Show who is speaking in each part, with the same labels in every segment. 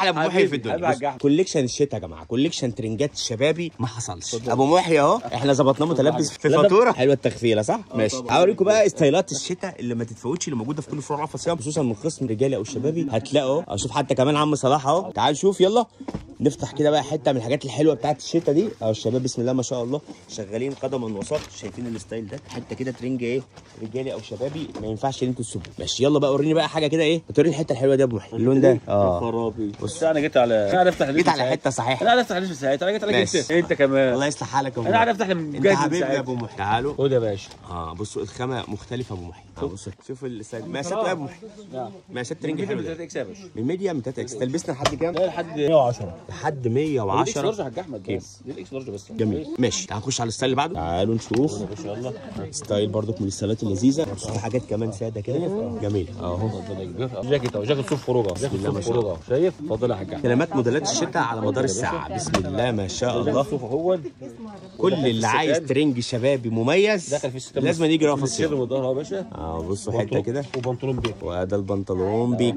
Speaker 1: احلى ابو محي في الدنيا. collection الشتاء يا جماعة، collection ترنجات شبابي ما حصلش. ابو محي اهو احنا ظبطناه متلبس في فاتورة حلوة التخفيله صح؟ ماشي. هوريكم بقى ستايلات الشتاء اللي ما تتفوتش، اللي موجودة في كل فروع رأفت صيام، خصوصا من قسم رجالي او الشبابي. هتلاقوا اشوف حتى كمان عم صلاح اهو، تعال شوف. يلا نفتح كده بقى حتة من الحاجات الحلوة بتاعت الشتاء دي اهو. الشباب بسم الله ما شاء الله شغالين قدما وساق، شايفين ال style ده؟ حتة كده ترنج ايه رجالي او شبابي، ما ينفعش ان انتوا تسيبوه. ماشي يلا بقى وريني بقى حاجة كده ايه، توريني الحتة الحلوة دي يا ابو محي. اللون ده
Speaker 2: خرابي. بص انا جيت على انا افتح،
Speaker 1: جيت على حتة صحيح.
Speaker 2: انا افتح ليش ساعتها، انا جيت عليك انت كمان.
Speaker 1: الله يصلح حالك يا ابو
Speaker 2: محي. انا افتح
Speaker 1: انت حبيبي يا ابو محي. تعالوا
Speaker 2: خد يا باشا.
Speaker 1: بصوا الخامة مختلفة يا ابو محي. بصوا شوف ال style مقاسات يا ابو محي. مقاسات ترنج حلو
Speaker 2: من 3 X يا باشا،
Speaker 1: من medium من 3 X. تلبسنا لحد كام؟
Speaker 2: لا لحد 110،
Speaker 1: لحد 110.
Speaker 2: X large يا حاج احمد بس، دي ال X large بس.
Speaker 1: جميل ماشي. تعال نخش على ال style اللي بعده. تعالوا نشوف
Speaker 2: يا باشا. يلا
Speaker 1: style برضك من الستايلات اللذيذة، في حاجات كمان ساده كده جميل اهو.
Speaker 2: جاكيت اهو، جاكيت صوف خروجه، جاكيت صوف خروجه، شايف؟ اتفضل يا حاج احمد.
Speaker 1: كلمات موديلات الشتاء على مدار الساعة بسم الله ما شاء الله.
Speaker 2: صوف اهو.
Speaker 1: كل اللي عايز ترنج شبابي مميز لازم يجي رأفت صيام.
Speaker 2: يا باشا
Speaker 1: بصوا حتة كده،
Speaker 2: وبنطلون بيك،
Speaker 1: وده البنطلون بيك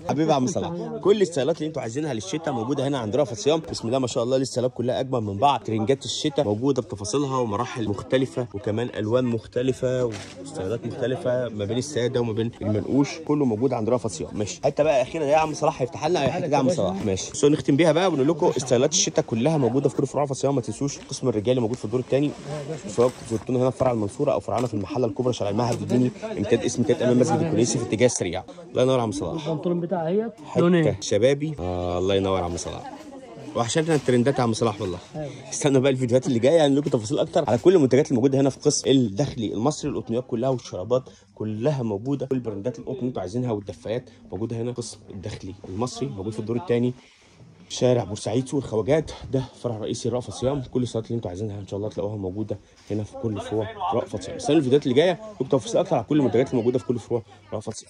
Speaker 1: حبيبي عم صلاح. كل الستايلات اللي انتوا عايزينها للشتاء موجودة هنا عند رأفت صيام بسم الله ما شاء الله. الستايلات كلها اجمل من بعض. ترنجات الشتاء موجودة بتفاصيلها ومراحل مختلفة، وكمان الوان مختلفة وستايلات مختلفة ما بين السادة وما بين المنقوش، كله موجود عند رأفت صيام. ماشي. حتة بقى اخيرة ده يا عم صلاح هيفتح لنا حتة ده يا عم صلاح. ماشي بس نختم بيها بقى ونقول لكم ستايلات الشتاء كلها موجودة في كل فروع رأفت صيام. ما تنسوش قسم الرجالي موجود في الدور الثاني، سواء زرتونا هنا في فرع المنصورة او فرعنا في المحلة الكبرى شارع المعهد الديني، امتداد اسم امتداد امام مسجد الكنيسي في اتجاه السريع. الله ينور يا عم صلاح.
Speaker 3: البنطلون بتاعها اهيت
Speaker 1: حتة شبابي. الله ينور يا عم صلاح. وحشتنا الترندات يا عم صلاح والله. استنوا بقى الفيديوهات اللي جاية هنقول لكم تفاصيل اكتر على كل المنتجات الموجودة هنا في قسم الداخلي المصري. القطنيات كلها والشرابات كلها موجودة، كل براندات القطن اللي انتوا عايزينها والدفايات موجودة هنا. قسم الداخلي المصري موجود في الدور الثاني شارع بورسعيد سوق الخواجات، ده فرع رئيسي رأفت صيام. كل الستايلات اللي انتوا عايزينها ان شاء الله تلاقوها موجودة هنا في كل فروع رأفت صيام. استنوا الفيديوهات اللي جاية لكم تفاصيل اكتر على كل المنتجات الموجودة في كل فروع رأفت صيام.